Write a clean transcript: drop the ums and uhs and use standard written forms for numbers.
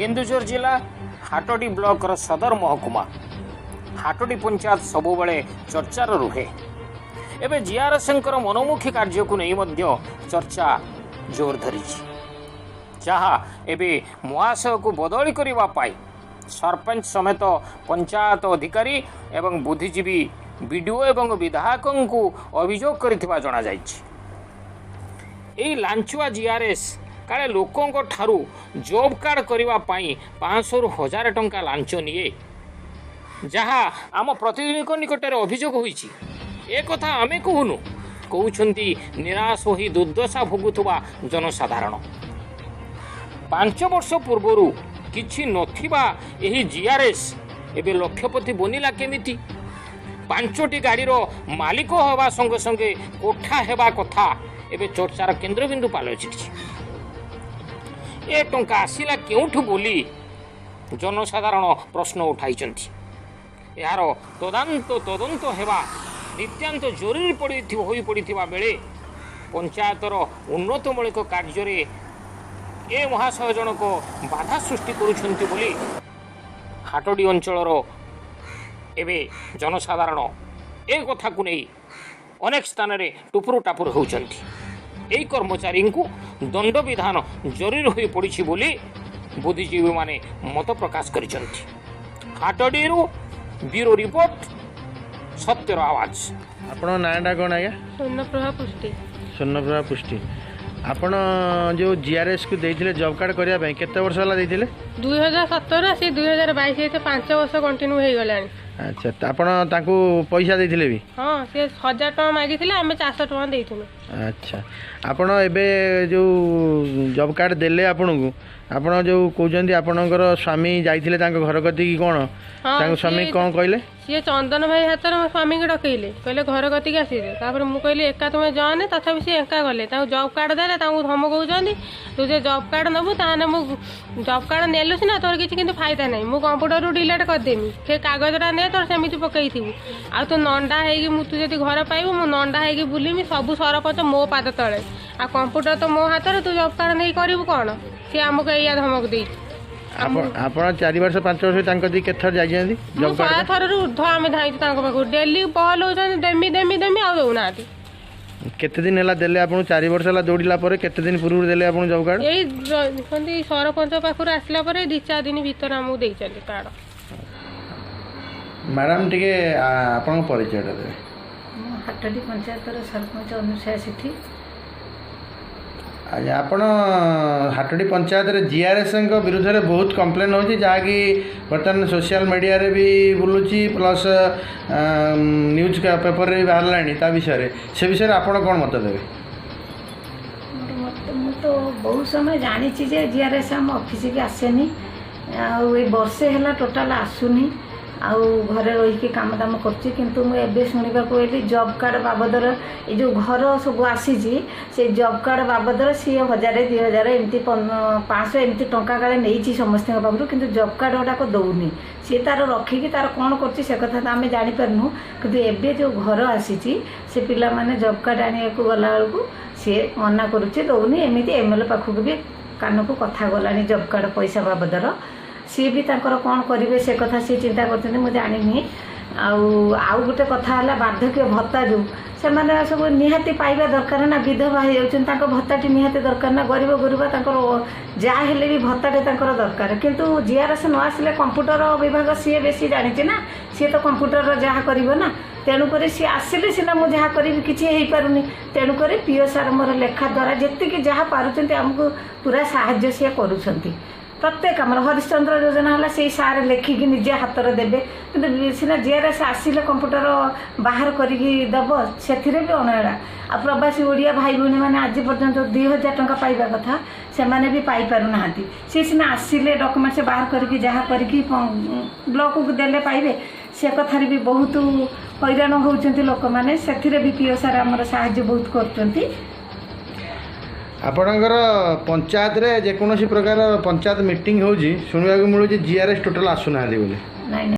କେନ୍ଦୁଝର ଜିଲ୍ଲା ହାଟଡି ବ୍ଲକର ସଦର ମହକୁମା ହାଟଡି ପଞ୍ଚାୟତ ସବୁବେଳେ ଚର୍ଚ୍ଚାର ରୁହେ। ଏବେ ଜିଆରଏସ୍ଙ୍କର ମନୋମୁଖୀ କାର୍ଯ୍ୟକୁ ନେଇ ମଧ୍ୟ ଚର୍ଚ୍ଚା ଜୋର ଧରିଛି, ଯାହା ଏବେ ମହାଶୟକୁ ବଦଳି କରିବା ପାଇଁ ସରପଞ୍ଚ ସମେତ ପଞ୍ଚାୟତ ଅଧିକାରୀ ଏବଂ ବୁଦ୍ଧିଜୀବୀ ବିଡିଓ ଏବଂ ବିଧାୟକଙ୍କୁ ଅଭିଯୋଗ କରିଥିବା ଜଣାଯାଇଛି। ଏହି ଲାଞ୍ଚୁଆ ଜିଆରଏସ୍ କାଳେ ଲୋକଙ୍କ ଠାରୁ ଜବ୍ କାର୍ଡ଼ କରିବା ପାଇଁ 500ରୁ 1000 ଟଙ୍କା ଲାଞ୍ଚ ନିଏ, ଯାହା ଆମ ପ୍ରତିନିଧିଙ୍କ ନିକଟରେ ଅଭିଯୋଗ ହୋଇଛି। ଏକଥା ଆମେ କହୁନୁ, କହୁଛନ୍ତି ନିରାଶ ହୋଇ ଦୁର୍ଦ୍ଦଶା ଭୋଗୁଥିବା ଜନସାଧାରଣ। 5 ବର୍ଷ ପୂର୍ବରୁ କିଛି ନଥିବା ଏହି ଜିଆରଏସ୍ ଏବେ ଲକ୍ଷପତି ବନିଲା କେମିତି? 5ଟି ଗାଡ଼ିର ମାଲିକ ହେବା ସଙ୍ଗେ ସଙ୍ଗେ କୋଠା ହେବା କଥା ଏବେ ଚର୍ଚ୍ଚାର କେନ୍ଦ୍ରବିନ୍ଦୁ ପାଲଟିଛି। ଏ ଟଙ୍କା ଆସିଲା କେଉଁଠୁ ବୋଲି ଜନସାଧାରଣ ପ୍ରଶ୍ନ ଉଠାଇଛନ୍ତି। ଏହାର ତଦନ୍ତ ହେବା ନିତ୍ୟାନ୍ତ ଜରୁରୀ ହୋଇପଡ଼ିଥିବା ବେଳେ ପଞ୍ଚାୟତର ଉନ୍ନତମୂଳକ କାର୍ଯ୍ୟରେ ଏ ମହାଶୟ ଜଣକ ବାଧା ସୃଷ୍ଟି କରୁଛନ୍ତି ବୋଲି ହାଟଡି ଅଞ୍ଚଳର ଏବେ ଜନସାଧାରଣ ଏ କଥାକୁ ନେଇ ଅନେକ ସ୍ଥାନରେ ଟୁପୁରୁ ଟାପୁର ହେଉଛନ୍ତି। ଏହି କର୍ମଚାରୀଙ୍କୁ ଦଣ୍ଡବିଧାନ ଜରୁରୀ ହୋଇପଡ଼ିଛି ବୋଲି ବୁଦ୍ଧିଜୀବୀମାନେ ମତ ପ୍ରକାଶ କରିଛନ୍ତି। ହାଟଡିରୁ ବ୍ୟୁରୋ ରିପୋର୍ଟ, ସତ୍ୟର ଆୱାଜ। ଆପଣଙ୍କ ନାଁଟା କ'ଣ ଆଜ୍ଞା? ସ୍ୱର୍ଣ୍ଣପ୍ରଭା ପୃଷ୍ଟି। ସ୍ୱର୍ଣ୍ଣପ୍ରଭା ପୃଷ୍ଟି। ଆପଣ ଯେଉଁ ଜିଆର୍ଏସ୍କୁ ଦେଇଥିଲେ ଜବ୍ କାର୍ଡ଼ କରିବା ପାଇଁ, କେତେ ବର୍ଷ ହେଲା ଦେଇଥିଲେ? 2017 ଆସି 2022 ହେଇছে, 5 ବର୍ଷ କଣ୍ଟିନ୍ୟୁ ହେଇଗଲାଣି। ଆଚ୍ଛା, ତ ଆପଣ ତାଙ୍କୁ ପଇସା ଦେଇଥିଲେ ବି? ହଁ, ସେ 1000 ଟଙ୍କା ମାଗିଥିଲେ, ଆମେ 400 ଟଙ୍କା ଦେଇଥିଲୁ। ଆଚ୍ଛା, ଆପଣ ଏବେ ଯେଉଁ ଜବ୍ କାର୍ଡ଼ ଦେଲେ ଆପଣଙ୍କୁ, ଆପଣ ଯେଉଁ କହୁଛନ୍ତି ଆପଣଙ୍କର ସ୍ୱାମୀ ଯାଇଥିଲେ ତାଙ୍କ ଘର କତିକି, କ'ଣ ତାଙ୍କ ସ୍ୱାମୀ କ'ଣ କହିଲେ? ସିଏ ଚନ୍ଦନ ଭାଇ ହାତରେ ମୋ ସ୍ୱାମୀକି ଡକେଇଲେ, କହିଲେ ଘର କତିକି ଆସିବେ। ତାପରେ ମୁଁ କହିଲି ଏକା ତୁମେ ଯାଅନି, ତଥାପି ସିଏ ଏକା ଗଲେ। ତାଙ୍କୁ ଜବ୍ କାର୍ଡ଼ ଦେଲେ, ତାଙ୍କୁ ଧମକଉଛନ୍ତି, ତୁ ଯେ ଜବ୍ କାର୍ଡ଼ ନେବୁ ତାହେଲେ ମୁଁ ଜବ୍ କାର୍ଡ଼ ନେଲୁ ସିନା ତୋର କିଛି କିନ୍ତୁ ଫାଇଦା ନାହିଁ, ମୁଁ କମ୍ପ୍ୟୁଟରରୁ ଡିଲେଟ୍ କରିଦେମି, ସେ କାଗଜଟା ନେ ତୋର ସେମିତି ପକେଇଥିବୁ, ଆଉ ତୁ ନଣ୍ଡା ହେଇକି ମୁଁ ତୁ ଯଦି ଘର ପାଇବୁ ମୁଁ ନଣ୍ଡା ହେଇକି ବୁଲିମି, ସବୁ ସରପଞ୍ଚ ମୋ ପାଦ ତଳେ, ଆଉ କମ୍ପ୍ୟୁଟର ତ ମୋ ହାତରେ, ତୁ ଜବ୍ କାର୍ଡ଼ ନେଇ କରିବୁ କ'ଣ? ସିଏ ଆମକୁ ଏଇଆ ଧମକ ଦେଇଛି। ଆପଣ 4 ବର୍ଷ 5 ବର୍ଷ ତାଙ୍କ କତିକି କେତେ ଥର ଯାଇଛନ୍ତି? ମୁଁ 100 ଥରରୁ ଉର୍ଦ୍ଧ୍ୱ ଆମେ ଧାଇଁଛୁ ତାଙ୍କ ପାଖକୁ, ଡେଲି ବଲ୍ ହେଉଛନ୍ତି ଦେମି ଦେମି ଦେମି, ଆଉ ଦେଉନାହାନ୍ତି। କେତେ ଦିନ ହେଲା ଦେଲେ ଆପଣଙ୍କୁ? 4 ବର୍ଷ ହେଲା ଦୌଡ଼ିଲା ପରେ କେତେ ଦିନ ପୂର୍ବରୁ ଦେଲେ ଆପଣଙ୍କୁ ଜବ୍ କାର୍ଡ଼? ଏଇ ଦେଖନ୍ତି ସରପଞ୍ଚ ପାଖରୁ ଆସିଲା ପରେ 2-4 ଦିନ ଭିତରେ ଆମକୁ ଦେଇଛନ୍ତି କାର୍ଡ଼। ମ୍ୟାଡ଼ାମ୍ ଟିକେ ଆପଣଙ୍କ ପରିଚୟଟା ଦେବେ। ମୁଁ ହାଟଡି ପଞ୍ଚାୟତର ସରପଞ୍ଚ ଅନୁସୟା ସେଠୀ। ଆଜ୍ଞା, ଆପଣ ହାଟଡି ପଞ୍ଚାୟତରେ ଜିଆର୍ଏସ୍ଙ୍କ ବିରୁଦ୍ଧରେ ବହୁତ କମ୍ପ୍ଲେନ୍ ହେଉଛି, ଯାହାକି ବର୍ତ୍ତମାନ ସୋସିଆଲ ମିଡ଼ିଆରେ ବି ବୁଲୁଛି, ପ୍ଲସ୍ ନ୍ୟୁଜ୍ ପେପରରେ ବି ବାହାରିଲାଣି ତା ବିଷୟରେ। ସେ ବିଷୟରେ ଆପଣ କ'ଣ ମତ ଦେବେ? ମୋର ମତ, ମୁଁ ତ ବହୁତ ସମୟ ଜାଣିଛି ଯେ ଜିଆର୍ଏସ୍ ଆମ ଅଫିସକି ଆସେନି, ଆଉ ଏଇ ବର୍ଷେ ହେଲା ଟୋଟାଲ୍ ଆସୁନି, ଆଉ ଘରେ ରହିକି କାମ ଦାମ କରୁଛି। କିନ୍ତୁ ମୁଁ ଏବେ ଶୁଣିବାକୁ ପାଇଲି ଜବ୍ କାର୍ଡ଼ ବାବଦରେ ଏଇ ଯେଉଁ ଘର ସବୁ ଆସିଛି, ସେଇ ଜବ୍ କାର୍ଡ଼ ବାବଦରେ ସିଏ 1000 2000 ଏମିତି 500 ଏମିତି ଟଙ୍କା କାଳେ ନେଇଛି ସମସ୍ତଙ୍କ ପାଖରୁ, କିନ୍ତୁ ଜବ୍ କାର୍ଡ଼ ଗୁଡ଼ାକ ଦେଉନି। ସିଏ ତାର ରଖିକି ତାର କ'ଣ କରୁଛି ସେ କଥା ତ ଆମେ ଜାଣିପାରୁନୁ। କିନ୍ତୁ ଏବେ ଯେଉଁ ଘର ଆସିଛି ସେ ପିଲାମାନେ ଜବ୍ କାର୍ଡ଼ ଆଣିବାକୁ ଗଲାବେଳକୁ ସିଏ ମନା କରୁଛି, ଦେଉନି। ଏମିତି ଏମ୍ ଏଲ୍ ଏ ପାଖକୁ ବି କାନକୁ କଥା ଗଲାଣି ଜବ୍ କାର୍ଡ଼ ପଇସା ବାବଦର। ସିଏ ବି ତାଙ୍କର କ'ଣ କରିବେ ସେ କଥା ସିଏ ଚିନ୍ତା କରୁଛନ୍ତି, ମୁଁ ଜାଣିନି। ଆଉ ଗୋଟେ କଥା ହେଲା ବାର୍ଦ୍ଧକ୍ୟ ଭତ୍ତା ଯେଉଁ ସେମାନେ ସବୁ ନିହାତି ପାଇବା ଦରକାର ନା, ବିଧବା ହେଇଯାଉଛନ୍ତି ତାଙ୍କ ଭତ୍ତାଟି ନିହାତି ଦରକାର ନା, ଗରିବ ଗୁରୁବା ତାଙ୍କର ଯାହା ହେଲେ ବି ଭତ୍ତାଟେ ତାଙ୍କର ଦରକାର। କିନ୍ତୁ ଜିଆର୍ଏସ୍ ନ ଆସିଲେ କମ୍ପ୍ୟୁଟର ବିଭାଗ ସିଏ ବେଶୀ ଜାଣିଛି ନା, ସିଏ ତ କମ୍ପ୍ୟୁଟରର ଯାହା କରିବ ନା, ତେଣୁକରି ସିଏ ଆସିଲେ ସିନା ମୁଁ ଯାହା କରିବି, କିଛି ହେଇପାରୁନି। ତେଣୁକରି ପିଓ ସାର୍ ମୋର ଲେଖା ଦ୍ୱାରା ଯେତିକି ଯାହା ପାରୁଛନ୍ତି ଆମକୁ ପୁରା ସାହାଯ୍ୟ ସିଏ କରୁଛନ୍ତି। ପ୍ରତ୍ୟେକ ଆମର ହରିଶ୍ଚନ୍ଦ୍ର ଯୋଜନା ହେଲା ସେଇ ସାର୍ ଲେଖିକି ନିଜେ ହାତରେ ଦେବେ, କିନ୍ତୁ ସିନା ଜିଆର୍ଏସ୍ ଆସିଲେ କମ୍ପ୍ୟୁଟର ବାହାର କରିକି ଦେବ, ସେଥିରେ ବି ଅଣହେଳା। ଆଉ ପ୍ରବାସୀ ଓଡ଼ିଆ ଭାଇ ଭଉଣୀମାନେ ଆଜି ପର୍ଯ୍ୟନ୍ତ 2000 ଟଙ୍କା ପାଇବା କଥା ସେମାନେ ବି ପାଇପାରୁନାହାନ୍ତି। ସିଏ ସିନା ଆସିଲେ ଡକୁମେଣ୍ଟସ୍ ବାହାର କରିକି ଯାହା କରିକି ବ୍ଲକକୁ ଦେଲେ ପାଇବେ, ସେ କଥାରେ ବି ବହୁତ ହଇରାଣ ହେଉଛନ୍ତି ଲୋକମାନେ। ସେଥିରେ ବି ପିଓ ସାର୍ ଆମର ସାହାଯ୍ୟ ବହୁତ କରୁଛନ୍ତି। ଆପଣଙ୍କର ପଞ୍ଚାୟତରେ ଯେକୌଣସି ପ୍ରକାର ପଞ୍ଚାୟତ ମିଟିଂ ହେଉଛି, ଶୁଣିବାକୁ ମିଳୁଛି ଜିଆର୍ଏସ୍ ଟୋଟାଲ୍ ଆସୁନାହାନ୍ତି ବୋଲି। ନାଇଁ।